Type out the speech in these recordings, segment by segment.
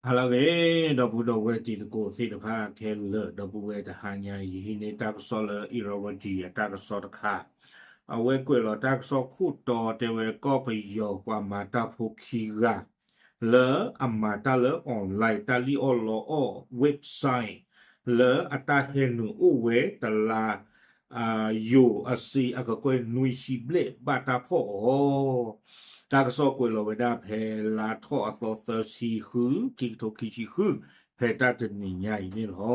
ဟါလၢအဂ့ၤ ဒီပုၢ်ဒီဝဲၢ်တံၤသကိးသ့ၣ်တဖၣ်ခဲလၢာ်, ဒီပုၢ်ဝဲၢ်တဟါညါအံၤ ယဟံးန့ၢ်တၢ်ကစီၣ်လၢ Irrawaddy အတၢ်ကစီၣ်တခါ, အဝဲကွဲးလီၤတၢ်ကစီၣ်ခိၣ်တီတဲဝဲကီၢ်ပယီၤပှၤမၤတၢ်ဖိခံဂၤ လၢအမၤတၢ်လၢ online တၢ်လံၣ်အီၣ်လီအီၣ် website လၢအတၢ်ဟဲနုာ်အိၣ်ဝဲတလါ ယိၤအစ့အကကွဲၢ်နွံဆံဘျဲၣ်ဘၣ်တၢ်ဖီၣ်အီၤ, တၢ်ကစီၣ်ကွဲးလီၤဝဲဒၣ်ဖဲလါထီၣ်အသီသၢဆံဃု ခံကထိခံဆံဃု ဖဲတၢ်တနံၤညါအံၤန့ၣ်လီၤ.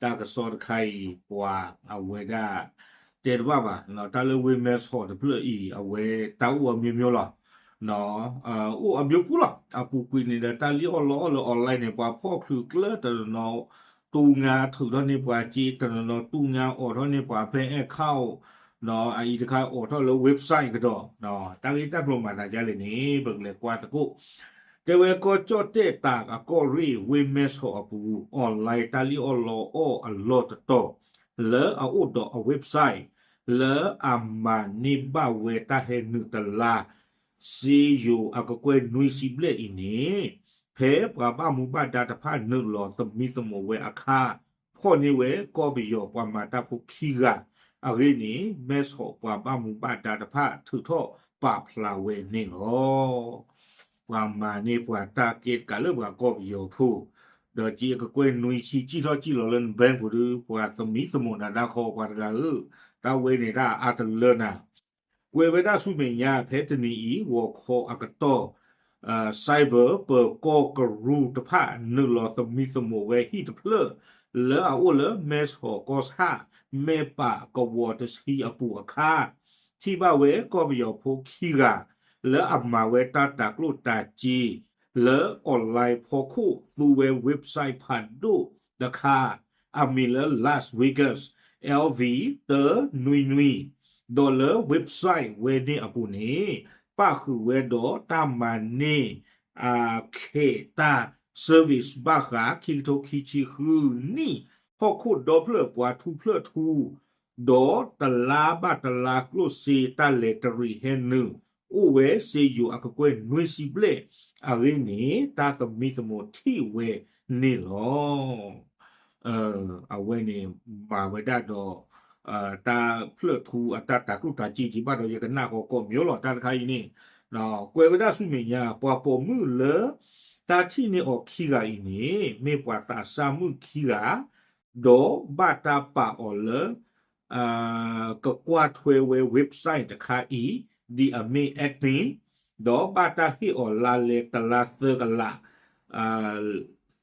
တၢ်ကစီၣ်တခါအံၤ ပှၤအဝဲဒၣ် တဲတဘၣ်ဘၣ် တၢ်လၢ Women's Hall တဖျၢၣ်အံၤ အဝဲတၢ်အိၣ်အမျိုးမျိုးလီၤ. အိၣ်အမျိုးပူၤလီၤ. အပူၤကွံာ်န့ၣ်ဒီး တၢ်လံၣ်အီၣ်လီအီၣ်လၢ online န့ၣ် ပှၤဖီၣ်ချုးကျၢၢ် တနီၤနီၤ တူၢ်ငါထုးထီၣ်န့ၢ်ပှၤစ့, တနီၤနီၤတူၢ်ငါအိးထီၣ်န့ၢ်ပှၤ bank account, အအံၤတခါအိးထီၣ်လၢ website ကဒီး, တၢ်ဂ့ၢ်တၢ်ကျိၤမၤသးဒ်လဲၣ်န့ၣ် ပကလဲၤကွၢ်သကိး, တဲဝဲကီၢ်ကၠီၣ်တဲၣ်တးအကီၢ်ရ့ၣ် Women's Hall အပူၤ online တၢ်လံၣ်အီၣ်လီအီၣ်အလီၢ်တတီၤ လၢအအိၣ်ဒီးအ website လၢအမၤန့ၢ်ဘၣ်ဝဲတၢ်ဟဲနုာ်တလါ စ့ယိၤအကကွဲၢ်နွံဆံဘျဲၣ်အံၤန့ၣ်, ဖဲပှၤဘၣ်မူဘၣ်ဒါတဖၣ်နုာ်လီၤသမံသမိးဝဲအခါ, ဖီၣ်န့ၢ်ဝဲကီၢ်ပယီၤပှၤမၤတၢ်ဖိခံဂၤအဂ့ၢ်န့ၣ် Women's Hall ပှၤဘၣ်မူဘၣ်ဒါတဖၣ်ထုးထီၣ်ပာ်ဖျါဝဲန့ၣ်လီၤ. ပှၤမၤန့ၢ်ပှၤတၢ်ကဲတကးလၢပှၤကီၢ်ပယီၤဖိ, ဒီးစ့အကကွဲၢ်နွံဆံ စံၣ်ထီၣ်စံၣ်လီၤလၢန bank ပူၤဒီး ပှၤသမံသမိးနၤဒၣ်ဃီ ပှၤတဂၤဧၢ, တၢ်ဝဲန့ၣ်တၢ်အါတလၢနၤ ကွဲးဝဲဒၣ်ဆူမဲာ်ညါ ဖဲတနံၤအံၤ ဂီၤခီအကတီၢ်, cyber ပၢၤကီၢ်ကရူၢ်တဖၣ် နုာ်လီၤသမံသမိးဝဲဟံၣ်တဖျၢၣ် လၢအအိၣ်လၢ Women's Hall ကီၢ်ဆၣ် မဲာ်ပာ်ကဝီၤတဆံအပူၤအခါ, ထံၣ်ဘၣ်ဝဲကီၢ်ပယီၤဖိခံဂၤ လၢအမၤဝဲတၢ်တၤကျိၣ်တၤစ့ လၢ online ဖီခိၣ် သူဝဲ website ဖးဒိၣ်တခါ အမံၤလၢ Las Vegas L V တၢနွံနွံ, ဒီးလၢ website ဝဲန့ၣ်အပူၤန့ၣ် ပၣ်ဃုာ်ဝဲဒီးတၢ်မၤန့ၢ် ခဲးတၢ် service ဘၣ်ဃး ခံကထိခံဆံဃုနံၣ် ဟီၣ်ခိၣ်ဒီဖျၢၣ်ပှၤထူဖျၢၣ်ထူ, ဒီးတလါဘၣ်တလါကျိၣ်စ့တၢ်လဲၤတရံးဟဲနုာ် အိၣ်ဝဲစ့ယိၤအကကွဲၢ်နွံဆံဘျဲၣ်အဂ့ၢ်န့ၣ် တၢ်သမံသမိးထံၣ်ဝဲန့ၣ်လီၤ. အဝဲန့ၣ်မၤဝဲဒၣ်ဒီး တၢ်ဖျၢၣ်ထူအတၢ်တၤကျိၣ်တၤစ့က့ၤဘၣ်ဒီး ယကနၣ်ဃီကိးမံၤလီၤ တၢ်တခါအံၤန့ၣ်, ကွဲးဝဲဒၣ်ဆူမဲာ်ညါ ပှၤပိာ်မုၣ်လၢ တၢ်ထံၣ်န့ၢ်အီၤခံဂၤအံၤန့ၣ် မ့ၢ်ပှၤသးစၢ်မုၣ်ခံဂၤ ဒီးဘၣ်တၢ်ပာ်အီၤလၢ ကကွၢ်ထွဲဝဲ website တခါအံၤ ဒ်အမ့ၢ် admin ဒီးဘၣ်တၢ်ဟ့ၣ်အီၤလါလဲတလါသၢကလး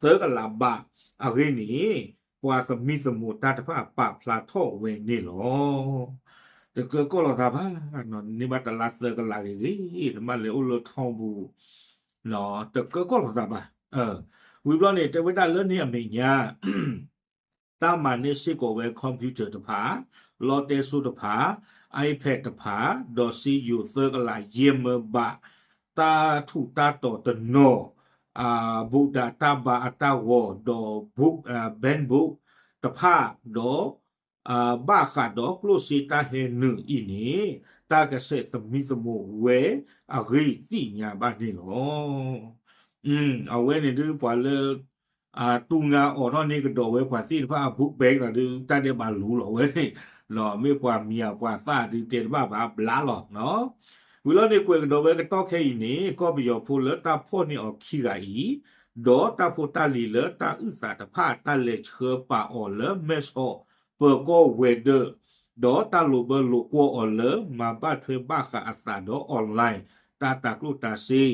သၢကလးဘးအဂ့ၢ်န့ၣ် ပှၤသမံသမိးတၢ်တဖၣ်ပာ်ဖျါထီၣ်ဝဲန့ၣ်လီၤ. တကၢကီၢ်လိာ်သးဘၣ်, န့ၢ်ဘၣ်တလါသၢကလးဂ့ၤဂ့ၤ နဘၣ်လဲၤအိၣ်လၢထီပူၤ တကၢကီၢ်လိာ်သးဘၣ်. ဝံၤဘျီန့ၣ် တဲဝဲဒၣ်လၢန့ၣ်အမဲာ်ညါ တၢ်မၤန့ၢ်စ့ၢ်ကီးဝဲ computer တဖၣ်, လီတဲစိတဖၣ်, iPad တဖၣ်, ဒီးစ့ယိၤသၢကလးယဲၢ်မၢဘး, တၢ်ထူးတၢ်တီၤတနီၤ, book ဒီးတၢ်ဘါအတၢ်ဂီၤ, ဒီး book, bank book တဖၣ်, ဒီး ဘၣ်ဃးဒီးကျိၣ်စ့တၢ်ဟဲနုာ်အံၤန့ၣ် တၢ်ကဆဲးသမံသမိးဝဲအဂ့ၢ်သ့ၣ်ညါဘၣ်န့ၣ်လီၤ. အဝဲန့ၣ်ဒုးပှၤလၢ တူၢ်ငါအိးထီၣ်န့ၢ်ကဒီးဝဲပှၤသ့ၣ်တဖၣ်အ book bank လီၤဒုး တၢ်ဒဲးဘးလူလီၤဝဲန့ၣ်, မ့ၢ်ပှၤမံၤဧါပှၤသၣ်ဒုးတဲတဘၣ်ဘၣ်ဘျါလီၤ. ဝံၤလီၤန့ၣ် ကွဲးကဒီးဝဲကတီၢ်ခဲအံၤန့ၣ် ကီၢ်ပယီၤဖိလၢတၢ်ဖီၣ်န့ၢ်အီၤခံဂၤအံၤ, ဒီးတၢ်ဖိတၢ်လံၤလၢတၢ်အုၣ်သးတဖၣ် တၢ်လဲၤဆှၢပာ်အီၤလၢ Women's Hall ပၢၤကီၢ်ဝဲၤဒၢး, ဒီးတၢ်လိာ်ဘၢလိာ်ကွီၢ်အီၤလၢ မၤဘၣ်ထွဲဘၣ်ဃးအသးဒီး online တၢ်တၤကျိၣ်တၤစ့,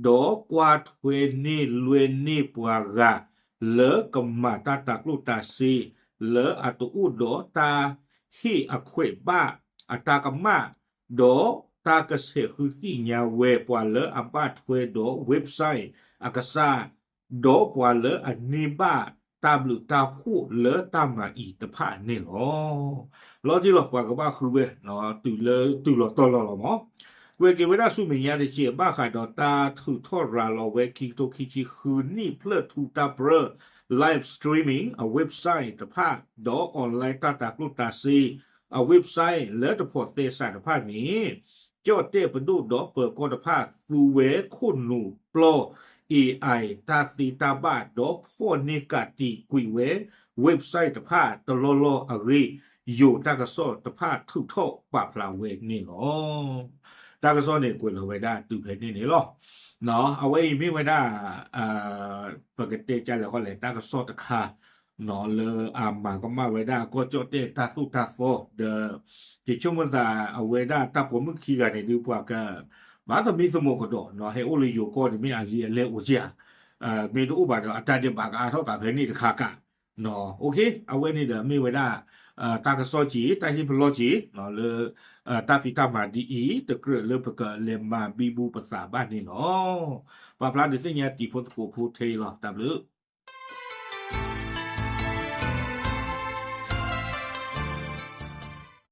ဒီးကွၢ်ထွဲန့ၢ်လွဲန့ၢ်ပှၤဂၤ လၢကမၤတၢ်တၤကျိၣ်တၤစ့ လၢအတအိၣ်ဒီးတၢ်ဟ့ၣ်အခွဲးဘၣ်အတၢ်ကမၣ်, ဒီးတၢ်ကဆဲးဃုသ့ၣ်ညါဝဲပှၤလၢအဘၣ်ထွဲဒီး website အကစၢ်, ဒီးပှၤလၢအန့ၢ်ဘၣ်တၢ်ဘျုးတၢ်ဖှိၣ်လၢတၢ်မၤအံၤတဖၣ်န့ၣ်လီၤ. လီၤတံၢ်လီၤ ပှၤကဘၣ်ဃုဝဲ တုၤလၢတုၤလီၤတီၤလီၤလီၤမး, ကွဲးက့ၤဝဲဒၣ်ဆူမဲာ်ညါတက့ၢ် ဘၣ်ဃးဒီးတၢ်ထုးထီၣ်ရၤလီၤဝဲ ခံကထိခံဆံဃုနံၣ် ဖျၢၣ်ထူတၢ်ပြၢ live streaming အ website တဖၣ်, ဒီး online တၢ်တၤကျိၣ်တၤစ့ အ website လၢတဖိးသဲစးတဖၣ်န့ၣ်, ကၠီၣ်တဲၣ်ပဒိၣ်ဒီးပၢၤကီၢ်တဖၣ် သူဝဲခိၣ်နူာ်ပျီ AI တၢ်သ့တၢ်ဘၣ်ဒီးဖီၣ်န့ၢ်ကးတံာ်ကွံာ်ဝဲ website တဖၣ်တလီၢ်လီၢ်အဂ့ၢ် ယိၤတၢ်ကစီၣ်တဖၣ် ထုးထီၣ်ပာ်ဖျါဝဲန့ၣ်လီၤ. တၢ်ကစီၣ်န့ၣ် ကွဲးလီၤဝဲဒၣ်တုၤဖဲန့ၣ်န့ၣ်လီၤ. အဝဲအံၤမ့ၢ်ဝဲဒၣ် ပကတဲကလဲၤဃီလဲၣ် တၢ်ကစီၣ်တခါ လၢအမၤကမၣ်ဝဲဒၣ်ကီၢ်ကၠီၣ်တဲၣ်တၢ်သိၣ်တၢ်သီဒီး ယဆိကမိၣ်သးအဝဲဒၣ်တၢ်ပိာ်မုၣ်ခံဂၤန့ၣ်ဒုး ပှၤက ဘၣ်သမံသမိးကဒီး ဟဲအိၣ်လၢယိၤကီၢ်န့ၣ်မ့ၢ်အလံာ်အလဲၢ်အိၣ်ကဧါ, မ့ၢ်တအိၣ်ဘၣ်ဒီး အတၢ်ဒဲးဘးကအါထီၣ်သးဖဲန့ၣ်တခါကး. အဝဲန့ၣ်ဒီးမ့ၢ်ဝဲဒၣ် တၢ်ကစီၣ်က့ၤ တၢ်ဟ့ၣ်ပလီၢ်က့ၤ လၢ တၢ်ဖံးတၢ်မၤဒ်အံၤ တကြၢးလၢပကလဲၤမၤဘံဘူပသးဘၣ်န့ၣ်လီၤ. ပာ်ဖျါဒုးသ့ၣ်ညါတံၤဖိသကိးဖိထဲအံၤလီၤ. တၢ်ဘျုး